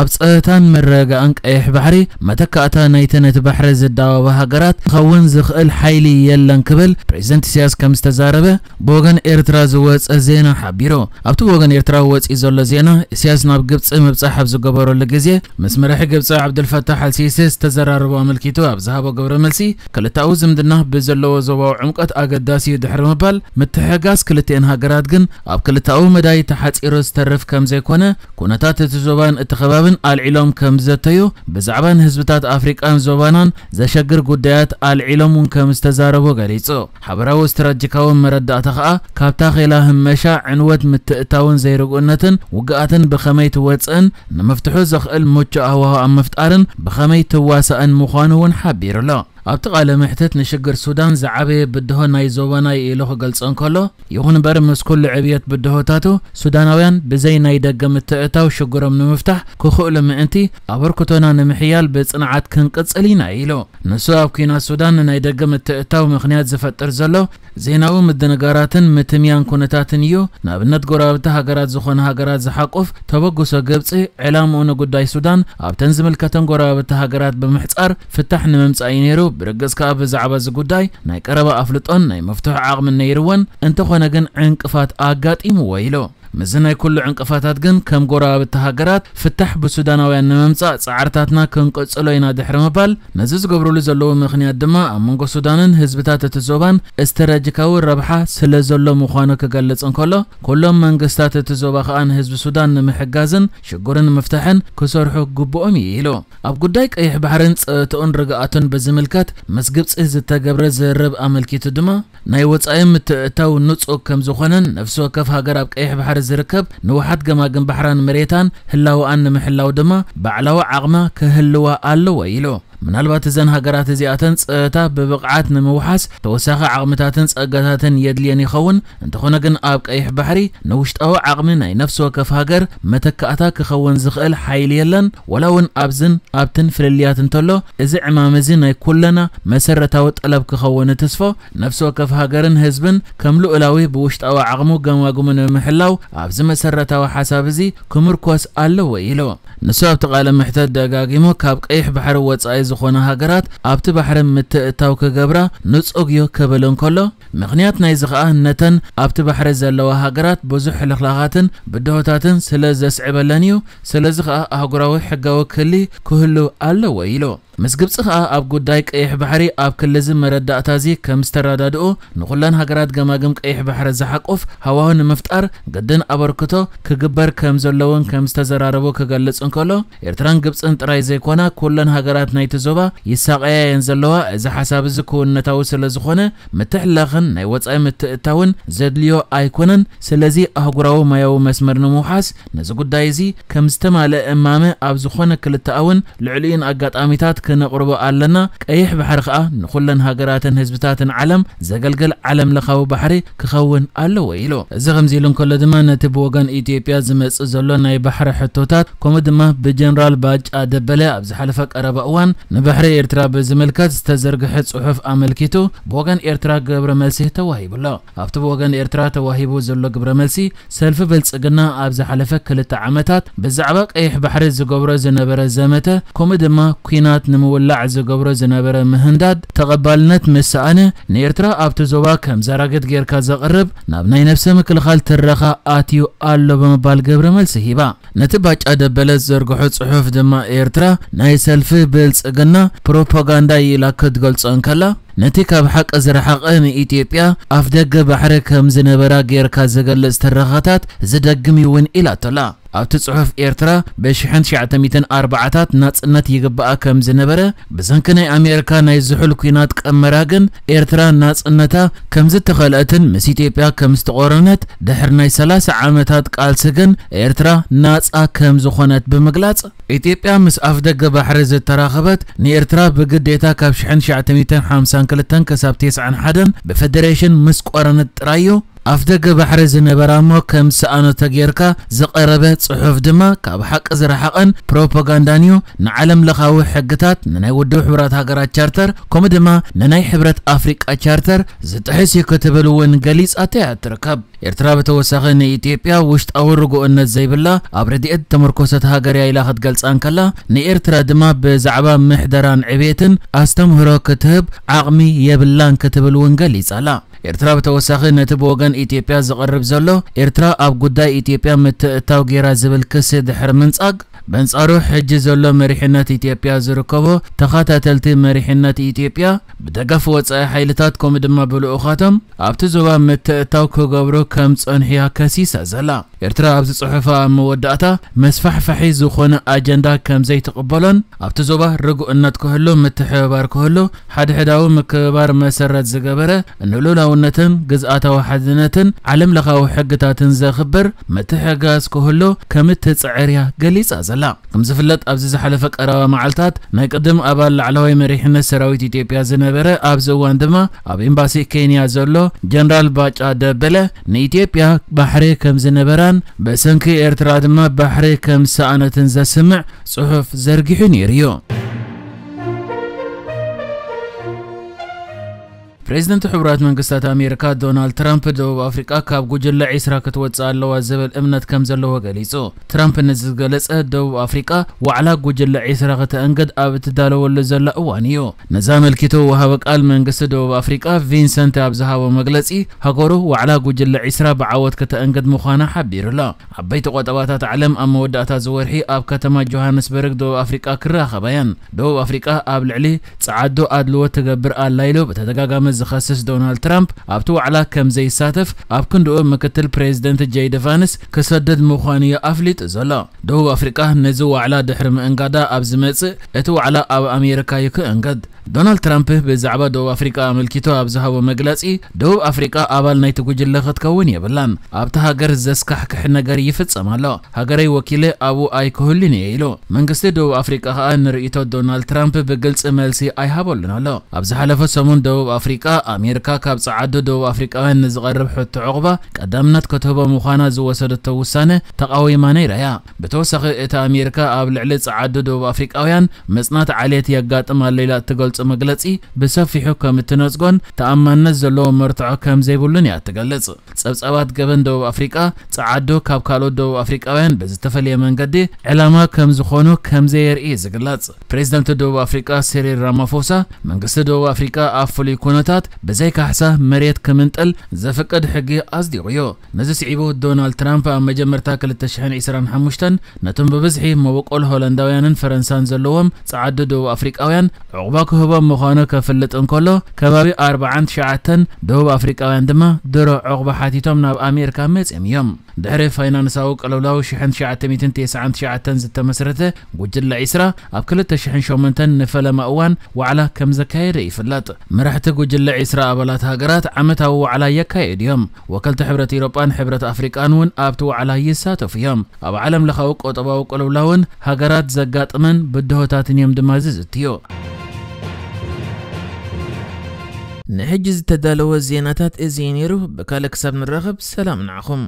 ኣብ ጸጥታን ምርግጋእን ቀይሕ ባሕሪ መተካእታ ናይቲ ነቲ ባሕሪ ዝዳወባ ሃገራት ክኸውን ዝኽእል ሓይሊ የለን ክብል ፕሬዚደንት ኢሳያስ ከም ዝተዛረበ ብወገን ኤርትራ ዝወጸ ዜና ሓቢሩ። ኣብቲ ብወገን ኤርትራ ወጺኡ ዘሎ ዜና፣ ኢሳያስ ናብ ግብጺ ምብጻሕ ኣብ ዝገበረሉ ግዜ ምስ መራሒ ግብጺ ዓብዱልፈታሕ ኣልሲሲ ዝተዘራረቡ ኣመልኪቱ ኣብ ዝሃቦ ግብረ መልሲ፣ ክልተኣዊ ዝምድና ብዘለዎ ዞባዊ ዕምቆት ኣገዳሲ እዩ ድሕሪ ምባል፣ ምትሕግጋዝ ክልቲኤን ሃገራት ግን ኣብ ክልተኣዊ መዳይ ተሓጺሩ ዝተርፍ ከም ዘይኮነ፣ ኩነታት እቲ ዞባን እቲ ከባብን ኣልዒሎም ከም ዘተዩ፣ ብዛዕባ ንህዝብታት ኣፍሪቃን ዞባናን ዘሸግር ጉዳያት ኣልዒሎም እውን ከም ዝተዛረቡ ገሊጹ። ሓበራዊ ስትራቴጂካዊ መረዳእታ ከኣ ካብ ታኼላ ህመሻ፣ ዕንወት፣ ምትእታውን ዘይርጉእነትን ውግኣትን ብኸመይ ትወጽእን፣ ንመፍትሑ ዘኽእል ምቹእ ሃዋሁ ኣብ ምፍጣርን ብኸመይ ትዋሳእን ምዃኑ እውን ሓቢሩ ኣሎ። ኣብቲ ቃለ መሕትት፣ ንሽግር ሱዳን ዝዓበየ ብድሆ ናይ ዞባና እዩ ኢሉ ክገልጾ እንከሎ፣ ይኹን እምበር፣ ምስ ኩሉ ዕብየት ብድሆታቱ፣ ሱዳናውያን ብዘይ ናይ ደገ ምትእታው ሽግሮም ንምፍታሕ ክኽእሉ ምእንቲ፣ ኣበርክቶና ንምሕያል ብጽንዓት ክንቅጽል ኢና ኢሉ። ንሱ ኣብ ኲናት ሱዳን ንናይ ደገ ምትእታው ምኽንያት ዝፈጥር ዘሎ ዜናዊ ምድንጋራትን ምትምያን ኩነታትን እዩ። ንኣብነት፣ ጎረባብቲ ሃገራት ዝኾነ ሃገራት ዝሓቁፍ ተበግሶ ግብጺ፣ ዕላምኡ ንጉዳይ ሱዳን ኣብተን ዝምልከተን ጎረባብቲ ሃገራት ብምሕጻር ፍታሕ ንምምጻእ እዩ ነይሩ። ብርግጽ ከኣ ብዛዕባ እዚ ጉዳይ ናይ ቀረባ ኣፍልጦን ናይ መፍትሑ ዓቕምን ነይርወን፣ እንተኾነ ግን ዕንቅፋት ኣጋጢምዎ ኢሉ። ምስዚ ናይ ኩሉ ዕንቅፋታት ግን ከም ጎረባብቲ ሃገራት ፍታሕ ብሱዳናውያን ንምምጻእ ጻዕርታትና ክንቅጽሎ ኢና ድሕሪ ምባል፣ ነዚ ዝገብርሉ ዘለዉ ምኽንያት ድማ ኣብ መንጎ ሱዳንን ህዝብታት እቲ ዞባን ስትራቴጂካዊ ረብሓ ስለ ዘሎ ምዃኑ ክገልጽ እንከሎ፣ ኩሎም መንግስታት እቲ ዞባ ከኣ ንህዝቢ ሱዳን ንምሕጋዝን ሽግሩ ንምፍታሕን ክሰርሑ ግብኦም እዩ ኢሉ። ኣብ ጉዳይ ቀይሕ ባሕርን ጸጥታኡን ርግኣቱን ብዝምልከት ምስ ግብጺ ዝተገብረ ዝርርብ ኣመልኪቱ ድማ፣ ናይ ወጻኢ ምትእትታው ንጹግ ከም ዝኾነን፣ ነፍሲ ወከፍ ሃገር ኣብ ቀይሕ ባሕሪ ዝርከብ ንውሓት ገማግም ባሕራን መሬታን ህላወኣን ንምሕላው ድማ ባዕላዊ ዓቕማ ክህልዋ ኣለዎ ኢሉ። ምናልባት እዘን ሃገራት እዚኣተን ጸጥታ ብብቕዓት ንምውሓስ ተወሳኺ ዓቕምታትን ጸጋታትን የድልየን ይኸውን። እንተኾነ ግን ኣብ ቀይሕ ባሕሪ ንውሽጣዊ ዓቕሚ ናይ ነፍሲ ወከፍ ሃገር መተካእታ ክኸውን ዝኽእል ሓይሊ የለን። ወላ እውን ኣብዝን ኣብትን ፍልልያት እንተሎ፣ እዚ ዕማም እዚ ናይ ኩለና መሰረታዊ ጠለብ ክኸውን እትስፎ፣ ነፍሲ ወከፍ ሃገርን ህዝብን ከም ልኡላዊ ብውሽጣዊ ዓቕሙ ገማግሙ ንምሕላው ኣብዚ መሰረታዊ ሓሳብ እዚ ክምርኮስ ኣለዎ ኢሉ። ንሱ ኣብቲ ቃለ መሕተት ደጋጊሙ፣ ካብ ቀይሕ ባሕሪ ወጻኢ ዝኾና ሃገራት ኣብቲ ባሕሪ ምትእትታው ክገብራ ንጹግ እዩ ክብል እንከሎ፣ ምኽንያት ናይዚ ኸኣ ነተን ኣብቲ ባሕሪ ዘለዋ ሃገራት ብዙሕ ሕልኽላኻትን ብድሆታትን ስለ ዘስዕበለን እዩ። ስለዚ ኸኣ ኣህጉራዊ ሕጋዊ ክሊ ክህሉ ኣለዎ ኢሉ። ምስ ግብጺ ኸኣ ኣብ ጉዳይ ቀይሕ ባሕሪ ኣብ ክሊ እዚ መረዳእታ እዚ ከም ዝተረዳድኡ፣ ንኹለን ሃገራት ገማግም ቀይሕ ባሕሪ ዝሓቁፍ ሃዋሁ ንምፍጣር ግድን ኣበርክቶ ክግበር ከም ዘለዎን ከም ዝተዘራረቡ ክገልጽ እንከሎ፣ ኤርትራን ግብጽን ጥራይ ዘይኮና ኩለን ሃገራት ናይቲ ዞባ ይሳቐያ እየን ዘለዋ። እዚ ሓሳብ እዚ ክውንነታዊ ስለ ዝኾነ፣ ምትሕልላኽን ናይ ወጻኢ ምትእትታውን ዘድልዮ ኣይኮነን። ስለዚ ኣህጉራዊ ማያዊ መስመር ንምውሓስ፣ ነዚ ጉዳይ እዚ ከም ዝተማልአ እማመ ኣብ ዝኾነ ክልተኣውን ልዕሊኡን ኣጋጣሚታት ክነቕርቦ ኣለና። ቀይሕ ባሕሪ ኸኣ ንኹለን ሃገራትን ህዝብታትን ዓለም ዘገልግል ዓለም ለኻዊ ባሕሪ ክኸውን ኣለዎ ኢሉ። እዚ ከምዚ ኢሉ እንከሎ ድማ፣ ነቲ ብወገን ኢትዮጵያ ዝመጽእ ዘሎ ናይ ባሕሪ ሕቶታት፣ ከምኡ ድማ ብጀነራል ባጫ ደበለ ኣብ ዝሓለፈ ቀረባ እዋን ንባሕሪ ኤርትራ ብዝምልከት ዝተዘርግሐ ጽሑፍ ኣመልኪቱ፣ ብወገን ኤርትራ ግብረ መልሲ ተዋሂቡ ኣሎ። ኣብቲ ብወገን ኤርትራ ተዋሂቡ ዘሎ ግብረ መልሲ፣ ሰልፊ ብልጽግና ኣብ ዝሓለፈ ክልተ ዓመታት ብዛዕባ ቀይሕ ባሕሪ ዝገብሮ ዝነበረ ዘመተ፣ ከምኡ ድማ ኲናት ንምውላዕ ዝገብሮ ዝነበረ ምህንዳድ ተቐባልነት ምስ ሰኣነ፣ ንኤርትራ ኣብቲ ዞባ ከም ዘራግድ ጌርካ ዘቕርብ ናብ ናይ ነብሰ ምክልኻል ትረኻ ኣትዩ ኣሎ ብምባል ግብረ መልሲ ሂባ። ነቲ ባጫ ደበለ ዝዘርግሖ ጽሑፍ ድማ፣ ኤርትራ ናይ ሰልፊ ብልጽግና ፕሮፓጋንዳ ኢላ ክትገልጾ እንከላ፣ ነቲ ካብ ሓቂ ዝረሓቐ ንኢትዮጵያ ኣፍደገ ባሕሪ ከም ዝነበራ ጌርካ ዝገልጽ ትረኻታት ዝደግም እዩ እውን ኢላቶ ኣላ። ኣብቲ ጽሑፍ፣ ኤርትራ ብሽሕን ትሽዓተ ሚእትን ኣርባዓታት ናጽነት ይግባኣ ከም ዝነበረ፣ ብሰንኪ ናይ ኣሜሪካ ናይ ዝሑል ኲናት ቀመራ ግን ኤርትራ ናጽነታ ከም ዝተኸልአትን ምስ ኢትዮጵያ ከም ዝተቖረነት፣ ድሕሪ ናይ ሰላሳ ዓመታት ቃልሲ ግን ኤርትራ ናጻ ከም ዝኾነት ብምግላጽ፣ ኢትዮጵያ ምስ ኣፍደገ ባሕሪ ዝተራኸበት ንኤርትራ ብግዴታ ካብ ሽሕን ትሽዓተ ሚእትን ሓምሳን ክልተን ክሳብ ተስዓን ሓደን ብፈደሬሽን ምስ ቆረነት ጥራይ እዩ። ኣፍደገ ባሕሪ ዝነበራ እሞ ከም ሰኣኖ ተጌርካ ዝቐረበ ጽሑፍ ድማ ካብ ሓቂ ዝረሓቐን ፕሮፓጋንዳን እዩ። ንዓለም ለኻዊ ሕግታት፣ ንናይ ውድብ ሕቡራት ሃገራት ቻርተር፣ ከምኡ ድማ ንናይ ሕብረት ኣፍሪቃ ቻርተር ዝጥሕስ እዩ ክትብል እውን ገሊጻቶ እያ ትርከብ። ኤርትራ ብተወሳኺ ንኢትዮጵያ ውሽጣዊ ርጉእነት ዘይብላ፣ ኣብ ረድኤት ተመርኮሰት ሃገር እያ ኢላ ክትገልጻ እንከላ፣ ንኤርትራ ድማ ብዛዕባ ምሕደራን ዕቤትን ኣስተምህሮ ክትህብ ዓቕሚ የብላን ክትብል እውን ገሊጻ ኣላ። ኤርትራ ብተወሳኺ ነቲ ብወገን ኢትዮጵያ ዝቐርብ ዘሎ ኤርትራ ኣብ ጉዳይ ኢትዮጵያ ምትእትታው ጌራ ዝብል ክሲ ድሕሪ ምንጻግ፣ በንጻሩ ሕጂ ዘሎ መሪሕነት ኢትዮጵያ ዝርከቦ ተኸታተልቲ መሪሕነት ኢትዮጵያ ብደገፍ ወጻኢ ሓይልታት ከምኡ ድማ ብልኡኻቶም ኣብቲ ዞባ ምትእትታው ክገብሩ ከም ጸንሑ እያ ከሲሳ ዘላ። ኤርትራ ኣብዚ ጽሑፋ ኣብ መወዳእታ መስፋሕፋሒ ዝኾነ ኣጀንዳ ከም ዘይትቕበሎን ኣብቲ ዞባ ርጉእነት ክህሉ፣ ምትሕብባር ክህሉ፣ ሓድሕዳዊ ምክብባር መሰረት ዝገበረ ንልኡላውነትን ግዝኣታዊ ሓድነትን ዓለም ለኻዊ ሕግታትን ዘኽብር ምትሕግጋዝ ክህሉ ከም እትጽዕር እያ ገሊጻ ዘላ። ከም ዝፍለጥ ኣብዚ ዝሓለፈ ቀረባ መዓልታት ናይ ቅድም ኣባል ላዕለዋይ መሪሕነት ሰራዊት ኢትዮጵያ ዝነበረ ኣብዚ እዋን ድማ ኣብ ኤምባሲ ኬንያ ዘሎ ጀነራል ባጫ ደበለ ንኢትዮጵያ ባሕሪ ከም ዝነበራን ብሰንኪ ኤርትራ ድማ ባሕሪ ከም ዝሰኣነትን ዘስምዕ ጽሑፍ ዘርጊሑ ነይሩ እዩ። ፕሬዚደንት ሕቡራት መንግስታት ኣሜሪካ ዶናልድ ትራምፕ ደቡብ ኣፍሪቃ ካብ ጉጅለ ዒስራ ክትወፅእ ኣለዋ ዝብል እምነት ከም ዘለዎ ገሊጹ። ትራምፕ ነዚ ዝገለጸ ደቡብ ኣፍሪቃ ዋዕላ ጉጅለ ዒስራ ከተእንግድ ኣብ እትዳለወሉ ዘላ እዋን እዩ። ነዚ ኣመልኪቱ ወሃቢ ቃል መንግስቲ ደቡብ ኣፍሪቃ ቪንሰንት ኣብ ዝሃቦ መግለጺ፣ ሃገሩ ዋዕላ ጉጅለ ዒስራ ብዓወት ከተእንግድ ምዃና ሓቢሩ ኣሎ። ዓበይቲ ቆጠባታት ዓለም ኣብ መወዳእታ እዚ ወርሒ ኣብ ከተማ ጆሃንስበርግ ደቡብ ኣፍሪቃ ክራኸባ እየን። ደቡብ ኣፍሪቃ ኣብ ልዕሊ ጸዓዱ ኣድልዎ ትገብር ኣላ ኢሉ ብተደጋጋሚ ዝኸስስ ዶናልድ ትራምፕ፣ ኣብቲ ዋዕላ ከም ዘይሳተፍ ኣብ ክንድኡ ምክትል ፕሬዚደንት ጄዲ ቫንስ ክሰድድ ምዃኑ እዩ ኣፍሊጡ ዘሎ። ደቡብ ኣፍሪቃ ነዚ ዋዕላ ድሕሪ ምእንጋዳ ኣብ ዝመጽእ፣ እቲ ዋዕላ ኣብ ኣሜሪካ እዩ ክእንገድ። ዶናልድ ትራምፕ ብዛዕባ ደቡብ ኣፍሪቃ ኣመልኪቱ ኣብ ዝሃቦ መግለጺ፣ ደቡብ ኣፍሪቃ ኣባል ናይቲ ጉጅለ ክትከውን የብላን። ኣብቲ ሃገር ዘስካሕክሕ ነገር ይፍጸም ኣሎ። ሃገረይ ወኪለ ኣብኡ ኣይክህሉን እየ ኢሉ። መንግስቲ ደቡብ ኣፍሪቃ ከኣ ንርእይቶ ዶናልድ ትራምፕ ብግልጺ መልሲ ኣይሃበሉን ኣሎ። ኣብ ዝሓለፈ ሰሙን ደቡብ ኣፍሪቃ፣ ኣሜሪካ ካብ ጸዓዱ ደቡብ ኣፍሪቃውያን ንዝቐርብ ሕቶ ዑቕባ ቀዳምነት ክትህቦ ምዃና ዝወሰደቶ ውሳነ ተቓዊማ ነይራ እያ። ብተወሳኺ፣ እቲ ኣሜሪካ ኣብ ልዕሊ ጸዓዱ ደቡብ ኣፍሪቃውያን ምጽናት ዓሌት የጋጥም ኣሎ ኢላ እትገልጾ መግለጺ ብሰፊሑ ከም እትነጽጎን ተኣማንነት ዘለዎ መርትዖ ከም ዘይብሉን እያ እትገልጽ። ጸብጻባት ገበን ደቡብ ኣፍሪቃ፣ ጸዓዱ ካብ ካልኦት ደቡብ ኣፍሪቃውያን ብዝተፈለየ መንገዲ ዕላማ ከም ዝኾኑ ከም ዘየርኢ እዩ ዝግለጽ። ፕሬዚደንት ደቡብ ኣፍሪቃ ሲሪል ራማፎሳ፣ መንግስቲ ደቡብ ኣፍሪቃ ኣብ ፍሉይ ኩነታት ብዘይ ካሕሳ መሬት ክምንጥል ዘፍቅድ ሕጊ ኣጽዲቑ እዩ። ነዚ ስዒቡ ዶናልድ ትራምፕ ኣብ መጀመርታ ክልተ ሽሕን ዕስራን ሓሙሽተን ነቶም ብብዝሒ መበቆል ሆላንዳውያንን ፈረንሳን ዘለዎም ጸዓዱ ደቡብ ኣፍሪቃውያን ዑቕባ ክህቦም ምዃኑ ከፍልጥ እንከሎ፣ ከባቢ ኣርባዓን ትሽዓተን ደቡብ ኣፍሪቃውያን ድማ ድሮ ዑቕባ ሓቲቶም ናብ ኣሜሪካ መጺኦም እዮም። ድሕሪ ፋይናንሳዊ ቅልውላው ሽሕን ትሽዓተ ሚእትን ተስዓን ትሽዓተን ዝተመስረተ ጉጅለ ዒስራ ኣብ ክልተ ሽሕን ሸሞንተን ንፈለማ እዋን ዋዕላ ከም ዘካየደ ይፍለጥ። መራሕቲ ጉጅለ ዒስራ ኣባላት ሃገራት ዓመታዊ ዋዕላ የካየዱ እዮም። ወከልቲ ሕብረት ኤውሮጳን ሕብረት ኣፍሪቃን እውን ኣብቲ ዋዕላ ይሳተፉ እዮም። ኣብ ዓለም ለኻዊ ቆጠባዊ ቅልውላውን ሃገራት ዘጋጥመን ብድሆታትን እዮም ድማ ዝዝትዩ። ንሕጂ ዝተዳለወ ዜናታት እዚ እዩ ነይሩ። ብካልእ ክሳብ ንራኸብ ሰላም ንዓኹም።